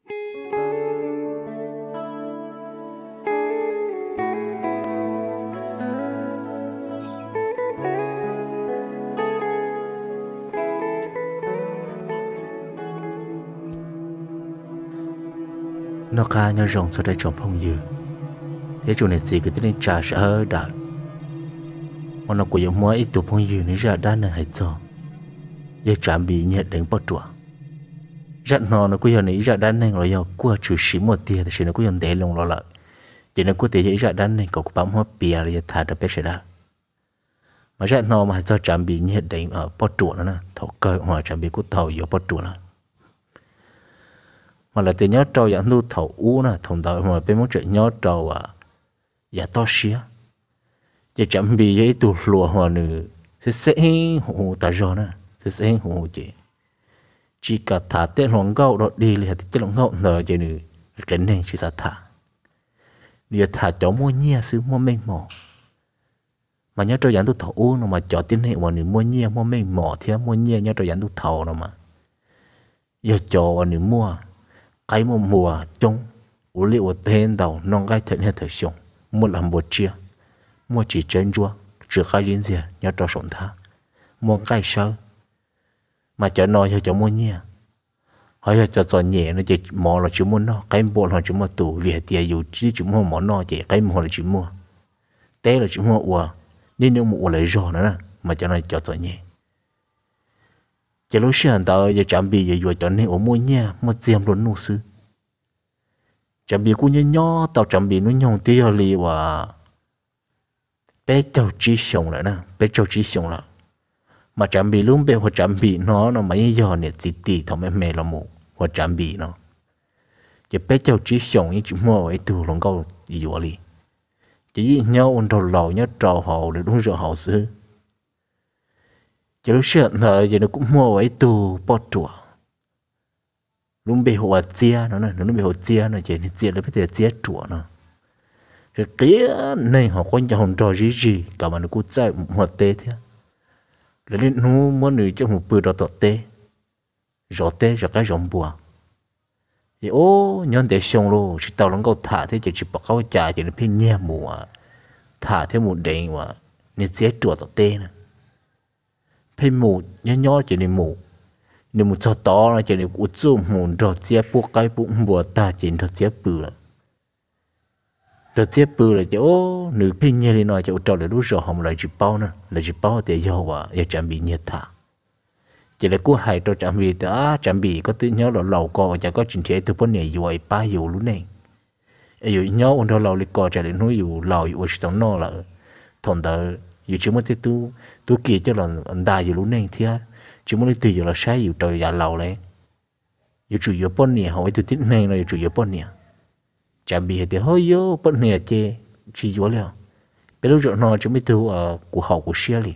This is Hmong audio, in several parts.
Noj qab nyob zoo txog rau tsoom phooj ywg thiab tsoom niam txiv kwv tij neej tsa sawv daws. Hmo no kuv yuav muab ib tug phooj ywg nws zaj dab neeg hais txog yawg Tsav Npis nyiag deev poj ruam. Zaj no nws kuj yog nws ib zaj dab neeg los yog kuj tshwm sim muaj tiag, tab sis nws kuj yog ntev loo los lawm, ces nws kuj tias yog ib zaj dab neeg kom kuv pab muab piav los yog tham rau peb sawv daws. Mas zaj no mas hais txog Tsav Npis nyiag deev poj ruam no na, thaum kawg mas Tsav Npis kuj tau yuav poj ruam lawm. Mas lawv tias nyob rau yav ntuj thaum ub na, thaum ntawd mas peb Hmoob tseem nyob rau yav toj siab, ces Tsav Npis yog ib tug hluas uas nws xeb xeb heev hu hu tas zog na, xeb xeb heev hu hu ces tsis kam tham tej hluas nkauj dog dig li hais tias tej hluas nkauj ntawd ces nws qias neeg tsis xav tham. Nws yuav tham cov muaj nyiaj xwb muaj meej mom. Mas nyob rau yav ntuj thaum ub no mas cov tib neeg uas nws muaj nyiaj muaj meej mom thiab muaj nyiaj nyob rau yav ntuj thaum no mas yog cov uas nws muaj qaib muaj npua coob, ua liaj ua teb ntau, noj nqaij thawm niaj thawm xyoo, muaj lag npua tsiab, muaj tsis tsawb ntsuab tsw qab zib ntxiag nyob rau saum nthab, muaj nqaij sawb. Mas cov no yog cov muaj nyiaj. Ho yog cov txom nyem no ces mov los tsis muaj noj, qaib npua los tsis muaj tu, vim hais tias yus twb tsis muaj mov noj ces qaib npua los tsis muaj, teb los tsis muaj ua, niaj hnub mus ua lawv zog no na, mas cov no cov txom nyem. Ces lub sij hawm ntawd yog Tsav Npis yuav yuav cov neeg uas muaj nyiaj muaj txiag nplua nuj xwb. Tsav Npis kuj nyob nyob tau, Tsav Npis hnub nyoog twb yog li uas peb caug tsib xyoo lawm na, peb caug tsib xyoo lawm. Mas Tsav Npis lub npe hu ua Tsav Npis no no mas yeej yog niam txiv tis thaum me me los mus hu ua Tsav Npis no. Ces peb caug tsib xyoos yeej tsis muaj ua ib tug hluas nkauj yuav li, ces yeej nyob ua nraug laus nyob rau hauv lub zos hauv xwb. Ces lub sij hawm ntawd ces nws kuj muaj ua ib tug poj ruam, lub npe hu ua Txiab no, nws lub npe hu ua Txiab no ces nws txia li peb tias Txiab Ruam no. Qia qia neeg ho quab ncaug nrog zib zig, kam mas nws kuj txawj mus ua teb thiab. Lawv niaj hnub muab nws coj mus pw rau tom teb, zov teb zov qaib zov npua. Ces ub, nyob ntev xyoo los tsis tau hluas nkauj tham thiab ces tsis pom qab ua cas ces nws pheej nyiag mus tham thiab mus deev uas niag Txiab Ruam tom teb na. Pheej mus nyob nyob ces nws mus, nws mus txog tod no ces nws ua txuj mus nrog Txiab pub qaib pub npua tag ces nrog Txiab pw lawm. Nrog Txiab pw lawm ces nws pheej nyiag li no ces ua rau lawv lub zos hauv lawv tsis paub na, lawv tsis paub tias yog uas yog Tsav Npis nyiag tham. Ces lawv kuj hais rau Tsav Npis tias, Tsav Npis, koj twb nyob los laus ko ua cas koj tsis nrhiav ib tug poj niam yuav es pab yus lub neej? Es yus nyob ua nraug laus li ko tsam lwm hnub yus laus yus ua tsis tau noj lawm, thaum ntawd yus tsis muaj tej tub ki coj los ntas yus lub neej thiab tsis muaj leej twg yuav los saib yus rau yav laus li. Yuav tsum yuav poj niam, hauv ib tug tib neeg no yuav tsum yuav poj niam. Tsav Npis hais tias, Ho, yuav poj niam ces tsis yuav li os. Peb lub zos no tsis muaj ib tug kuv haum kuv siab li.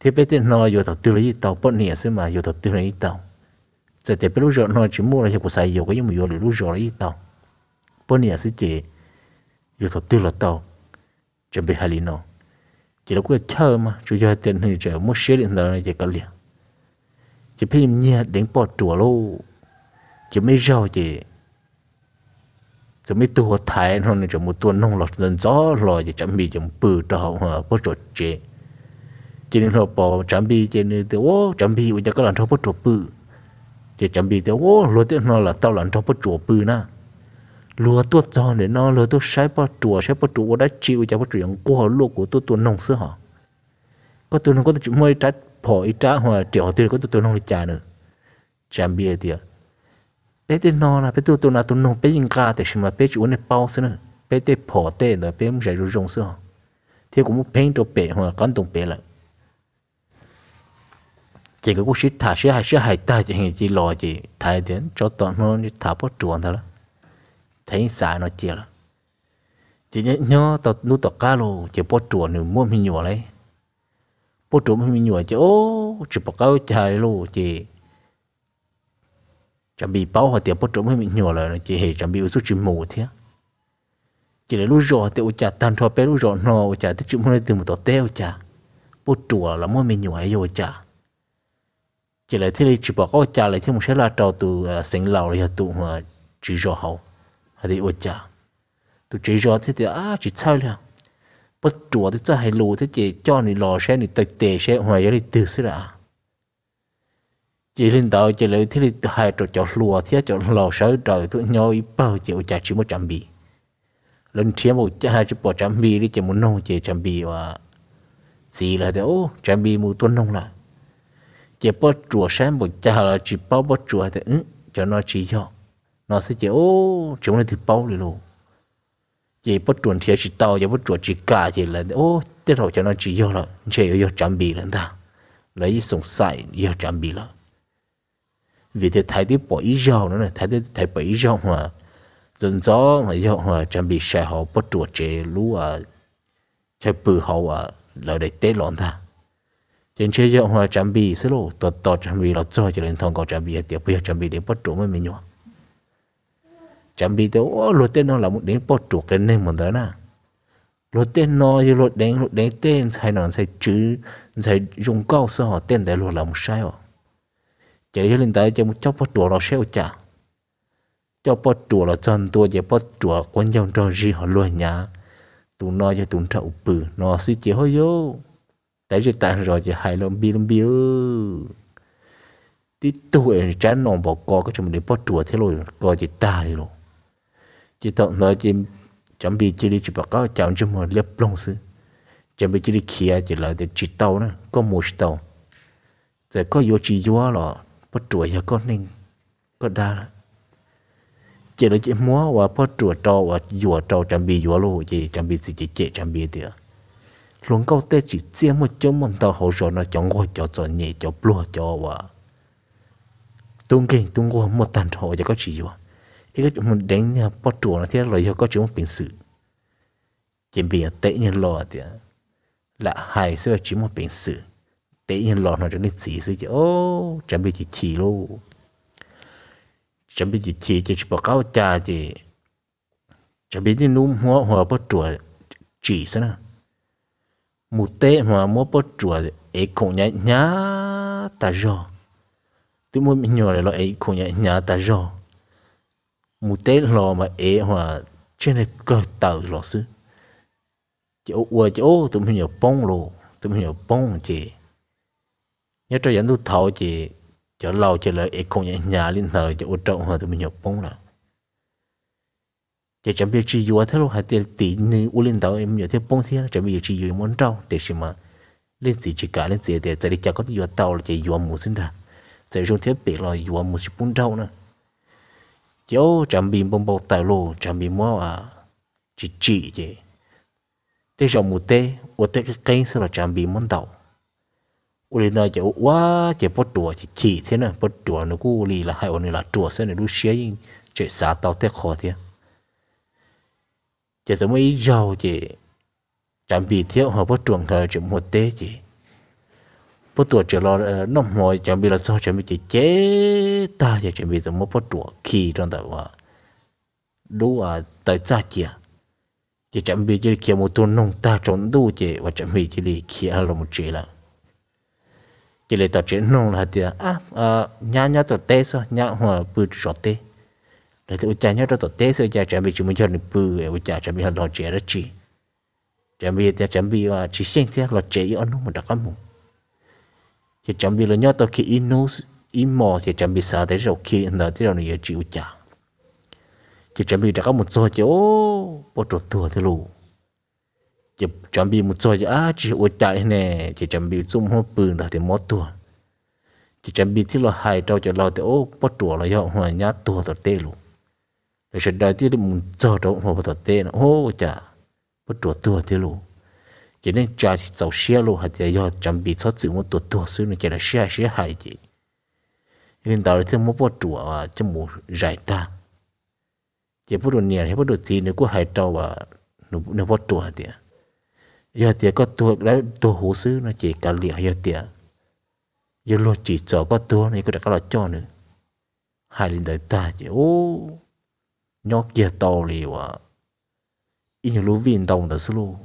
Thiab peb tej no yuav thaum twg los yeej tau, poj niam xwb mas yuav thaum twg los yeej tau. Txawm tias peb lub zos no tsis muaj los yog kuv xav yuav kuv yeej mus yuav lwm lub zos los yeej tau. Poj niam xwb ces yuav thaum twg los tau. Tsav Npis hais li no, ces lawv kuj chawj mas tsuas yog tias nws tseem muaj siab li ntawd no ces kav liam. Ces pheej nyiag deev poj ruam lauj. Ces muaj ib zaug ces txawm muaj ib tug hu ua Thaiv no nws tseem mus tua noog los ntxov hlo ces Tsav Npis ces mus pw rau hauv poj ruam tsev. Ces nws hnov pom Tsav Npis ces nws tias, Ua, Tsav Npis, ua cas koj los nrog poj ruam pw? Ces Tsav Npis tias, Ua, luag tej no los tau los nrog poj ruam pw na. Luag tuaj txog ntawm no luag tuaj saib poj ruam, saib poj ruam ua dab tsi, ua cas poj ruam yuav nquag luaj kuv tuaj tua noog xwb hos. Koj tua noog koj twb tsis muaj ib rab phom ib rab hua riam qhov twg, koj tuaj tua noog li cas na? Tsav Npis hais tias, Peb tej no na peb tuaj tua nas tua noog peb yeej nqa tiam sis mas peb tsis ua nej paub xwb na. Peb tej phom tej ntawd peb muab zais zoo zoo xwb os, thiab kuv muab pheeb rau pem hua qab ntoo pem lawm. Ces nkawd kuj sib tham sib hais sib hais tag ces heev cia los ces Thaiv tias, Tsov tom no tham poj ruam ntag lauj. Thaiv yeej xav no cia lawm. Ces nyob tau hnub tom qab los ces poj ruam nws muaj me nyuam lauj. Poj ruam muaj me nyuam ces, o, tsis pom qab ua cas li lauj ces Tsav Npis paub hais tias poj ruam muaj me nyuam lawm no ces Tsav Npis ua txuj tsis mus thiab. Ces lawv lub zos tias, Ua cas tag nrho peb lub zos no ua cas twb tsis muaj leej twg mus tom teb ua cas poj ruam los muaj me nyuam yog ua cas? Ces lawv thiaj li tsis pom qab ua cas, lawv thiaj mus saib laj rau tus xeev laus los yog tus tswv zos hauv hais tias ua cas. Tus tswv zos thiaj tias, Ab, tsis txhawj li, Pob Ruam twb txawj hais lus thiab ces coj nws los saib nws taw tes saib ua yog leej twg xwb lawm. Ces yog li ntawd ces lawv thiaj li hais rau cov hluas thiab cov laus sawv daws tuaj nyob ib pawg ces ua cas tsis muaj Tsav Npis. Lawv nrhiav npaum cas tsis pom Tsav Npis li ces mus noog ces Tsav Npis ua txiv lawv tias, Tsav Npis mus tua noog lawm. Ces Pob Ruam saib npaum cas los tsis paub, Pob Ruam hais tias, Cov no tsis yog no xwb ces tsis muaj leej twg paub li lauj. Ces Pob Ruam nrhiav tsis tau ces Pob Ruam tsis kam ces lawv, Tej zaum cov no tsis yog lawm, ntshe yuav yog Tsav Npis lawm ntag. Lawv yeej xoom xaim yog Tsav Npis lawm. Vim tias Thaiv twb pom ib zaug no, Thaiv twb Thaiv pom ib zaug uas ntxov ntxov mas yog uas Tsav Npis sai hauv Pob Ruam tsev lub chaw pw hauv lawv daim teb los ntag. Ces ntshe yog uas Tsav Npis xwb lauj, tos tos Tsav Npis los txog ces lawv ntho nkaus Tsav Npis hais tias, Puas yog Tsav Npis deev Pob Ruam muaj me nyuam? Tsav Npis tias, Ua, luag tej no lam mus deev Pob Ruam qias neeg mus ntawd na. Luag tej no yog luag deev, luag deev tej ntxhais nom ntxhais tswv, ntxhais zoo nkauj xwb, ho tej ntawd luag lam mus saib os. Ces yog li ntawd ces mus coj Pob Ruam los saib ua cas. Coj Pob Ruam los txog ntua ces Pob Ruam quav ncaug nrog zig ho luag nyav. Tus no yog tus nrog kuv pw no xwb ces ho yog tas zej tas zos ces hais los npi los npi. Tib tug es tsab no npaum ko koj tseem mus deev Pob Ruam thiab lauj, ko ces tag li lauj. Ces thaum ntawd ces Tsav Npis cia li tsis pom qab cas, ntsej muag liab ploog xwb. Tsav Npis cia li khiav ces lawv tias, Tsis tau na, koj mus tsis tau. Txawm koj yuav tsis yuav los Pob Ruam yog koj neej koj dab lawm. Ces lawv cia li muab uas Pob Ruam rau uas yuam rau Tsav Npis yuav lauj. Ces Tsav Npis txiv cem cem Tsav Npis tias, Hluas nkauj tej tsim txiaj muaj coob muaj ntau hauv zos no, cov nquag cov txom nyem cov pluag cov uas tub nkeeg tub nquag muaj tag nrho, ua cas koj tsis yuav? Es koj mus deev niag Pob Ruam no thiab los yog koj tsis muaj peev xwm? Ces Npis teb nyuag lo tias, Lam hais xwb tsis muaj peev xwm. Teb nyuag lo no rau leej txiv xwb ces Tsav Npis chim chim lauj. Tsav Npis chim chim ces tsis pom qab ua cas ces Tsav Npis niaj hnub muab uas Pob Ruam tsim xwb na. Mus teb mas muab Pob Ruam ev khoom hnyav hnyav tas zog. Twb muaj me nyuam lawm los ev khoom hnyav hnyav tas zog. Mus teb los mas ev uas tsheej neeg kawg taws los xwb. Ces ua ua ces tus me nyuam poob lauj, tus me nyuam poob ces nyob rau yav ntuj thaud ces cov laus ces lawv ev khoom hnyav hnyav li ntawd ces ua rau uas tus me nyuam poob lawm. Ces Tsav Npis tsis yuav thiab lauj, hais tias tim nws ua li ntawd me nyuam thiaj poob thiab, Tsav Npis yuav tsis yuav, yuav muab nrauj, tiam sis mas leej txiv tsis kam, leej txiv tias, Txawm li cas koj twb yuav tau los ces yuav mus xwb ntag, txawm zoo thiab phem los yuav mus tsis pub nrauj na. Ces Tsav Npis npau npau taws lauj, Tsav Npis muab tsis tsim ces tej zaum mus teb ua teb qeeb qeeb xwb los Tsav Npis muab ntaus. Ua li no ces ua ua ces Pob Ruam chim chim thiab na, Pob Ruam nws kuj li lawv hais uas nws lam ruam xwb, nws lub siab yeej tseem xav tau tej qho thiab. Ces txawm muaj ib zaug ces Tsav Npis thiab uas Pob Ruam nkawd tseem mus teb ces Pob Ruam tseem los noj hmo, Tsav Npis los txog Tsav Npis ces cem tag ces Tsav Npis txawm muab Pob Ruam khi rau ntawm uas lub taw txaj cia. Ces Tsav Npis cia li khiav mus tua noog tag tsaus ntuj ces uas Tsav Npis cia li khiav los mus tsev lawm. Ces lawv tom tsev noog los hais tias, Ab, nyab nyob tom teb xwb, nyab uas pw rau tom teb. Lawv tias, Ua cas nyob rau tom teb xwb, ua cas Tsav Npis tsis mus nrog nws pw, ua cas Tsav Npis ho los tsev dab tsi? Tsav Npis tias Tsav Npis tsis xyeej thiab, los tsev ib ob hnub mas rov qab mus. Ces Tsav Npis los nyob tau kiag ib hnub ib hmos ces Tsav Npis xav tias tej zaum khi li ntawd tej zaum nws yuav tsis ua cas. Ces Tsav Npis rov qab mus txog ces Pob Ruam tuag thiab lauj. Ces Tsav Npis mus txog ces, Ab, tsis ua cas li ne. Ces Tsav Npis txuj muab pw ntawd tias mob tuag. Ces Tsav Npis thiaj los hais rau cov laus tias, Pob Ruam los yog uas nyab tuag tom teb lauj. Lawv sawv daws thiaj li mus txog rau uas tom teb no, Ua cas Pob Ruam tuag thiab lauj. Ces neej tsa tsis txaus siab lauj, hais tias yog Tsav Npis txhob txwm muab tua tuag xwb no ces lawv sib hais sib hais ces yog li ntawd lawv thiaj muab Pob Ruam coj mus zais tag. Ces Pob Ruam niam thiab Pob Ruam txiv nws kuj hais rau nws Pob Ruam hais tias, Yog tias koj tuag dawb tuag huv xwb no ces kav liam, yog tias yog luag tsim txom koj tuag no ces koj rov qab los coj nws. Hais li ntawd tag ces nyob kiag tau li uas ib nyuag lub vij ntau ntawd xwb lauj.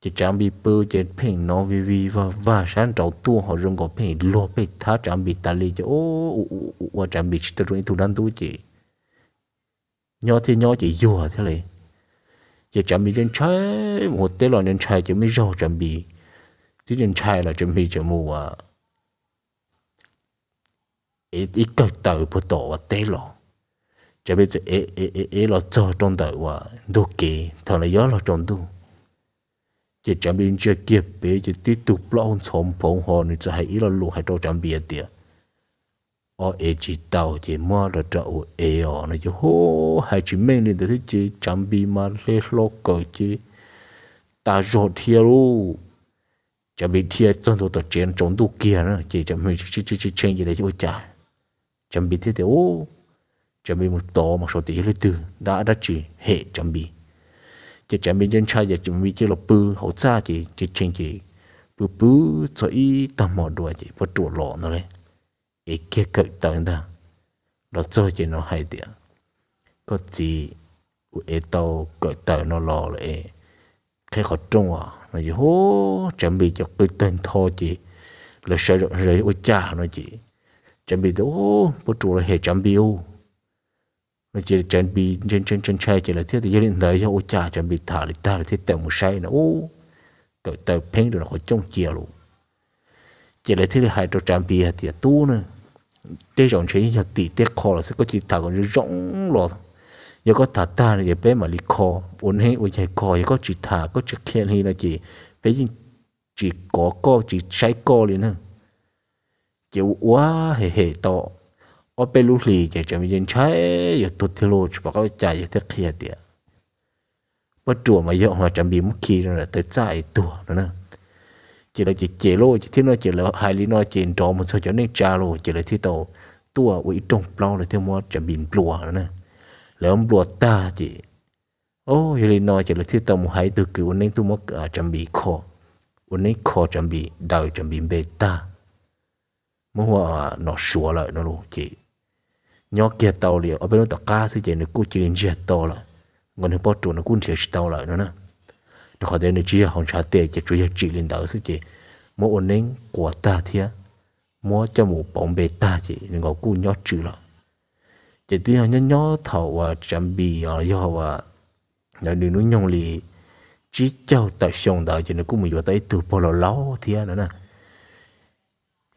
Ces Tsav Npis pw ces pheej hnov vij vij vag vag sab nraud tuaj ho zoo nkaus pheej luag pheej thab Tsav Npis tas li ces ua Tsav Npis tsis tau zoo ib tug dab ntub ces nyob thiab nyob ces yuag thiab li. Ces Tsav Npis ntshai ntshai mus ua teb los ntshai ntshai ces muaj ib zaug Tsav Npis twb ntshai ntshai los Tsav Npis tseem mus ev ib kawm taws puag tom uas teb los. Tsav Npis txawm ev ev ev los txog rau ntawm uas ntug kev thaum no yog los tsaus ntuj. Ces Tsav Npis ntsia kiag pem ces tib tug plaub hau ntxhov nphoov ho nws txawm hais ib lo lus hais rau Tsav Npis hais tias, ob ev tsis tau ces muab rau rau ua ev os no ces hu hais tsis meej li ntawd thiab ces Tsav Npis mas hle hlo kawm ces tas zog dhia lauj. Tsav Npis dhia txog ntua tom tsev no tsaus ntuj kiag na ces Tsav Npis tshee tshee ces li ua cas Tsav Npis thiaj tias u, Tsav Npis mus tod mas saum tias yog leej twg dab dab tsi hem Tsav Npis. Ces Tsav Npis ntshai ntshai ces Tsav Npis cia li los pw hauv txaj ces tshee tshee ces pw pw txog ib tag hmo dua ces Poj Ruam los ntag lauj. Ev kiag kawm taws ntag. Los txog ces no hais tias, koj txiv, kuv ev tau kawm taws no los lawm es qheb qhov rooj os no ces hu, Tsav Npis cov qw tawg ntho ces lawv sawv zaum ua cas no ces Tsav Npis tias u, Poj Ruam los hem Tsav Npis u no ces Tsav Npis ntshai ntshai ces lawv thiaj tias yog li ntawd yog ua cas Tsav Npis tham li tag lawv thiaj tawm mus saib no u, kawm taws pheeb rau qhov cooj cia lawm. Ces lawv thiaj li hais rau Tsav Npis hais tias tub na, tej zaum ntshe yeej yog tim tej qho los xwb koj cia li tham kom zoo zoo los, yog koj tham tag no ces peb mam li kho, ua neeb ua yaig kho, yog koj tsis tham koj tsis qhia li no ces peb yeej tsis kov koj tsis saib koj li na. Ces ua ua hem hem tau ob peb lub hlis ces Tsav Npis ntshai yuav tuag tiag lauj tsis pom qab ua cas yog thiaj qhia tias Poj Ruam mas yog Tsav Npis muab khi rau ntawm taw txaj es tuag no na. Ces lawv cem cem lauj ces thiab no ces lawv hais li no ces nrov mus txog cov neej tsa lauj ces lawv thiaj tau tuaj ua ib rooj plaub lawv thiaj muab Tsav Npis nplua no na. Lawv nplua tag ces, o, yog li no ces lawv thiaj tau mus hais ib tug kws ua neeb tuaj muab Tsav Npis kho, ua neeb kho Tsav Npis daws Tsav Npis npe tag, muab hu ua Nom Suav lawm no lauj ces nyob kiag tau li ob peb hnub tom qab xwb ces nws kuj cia li ntsiag to lawm, nkaus nws Poj Ruam nws kuj nrhiav tsis tau lawm no na. Rau qhov tias nws tsis yog hauv ntshav tes ces tsuas yog tsim li ntawd xwb ces muab ua neeb quas tag thiab muab coj mus pauv npe tag ces nws nkaus kuj nyob tswm lawm. Ces twb yog nyob nyob thaum uas Tsav Npis yog uas nws hnub nyoog li tsib caug tawm xyoo ntawd ces nws kuj mus yuav tau ib tug pog laus laus thiab no na.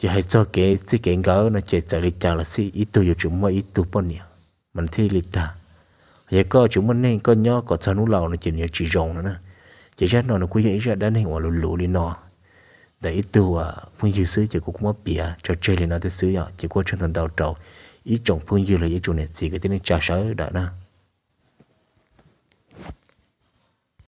Ces hais txog kev txij kev nkawm no ces txawm li cas los xij ib tug yuav tsum muaj ib tug poj niam mas thiaj li tag. Yog koj tsis muaj neej koj nyob kom txog hnub laus no ces nws yuav tsis zoo no na. Ces zaj no nws kuj yog ib zaj dab neeg uas luv luv li no ntawm ib tug phooj ywg xwb ces kuv kuj muab piav tso tseg li no thiab xwb yom. Ces kuj ua tsaug ntau ntau rau ib tsoom phooj ywg los yog ib tsoom niam txiv kwv tij neej tsa sawv daws na.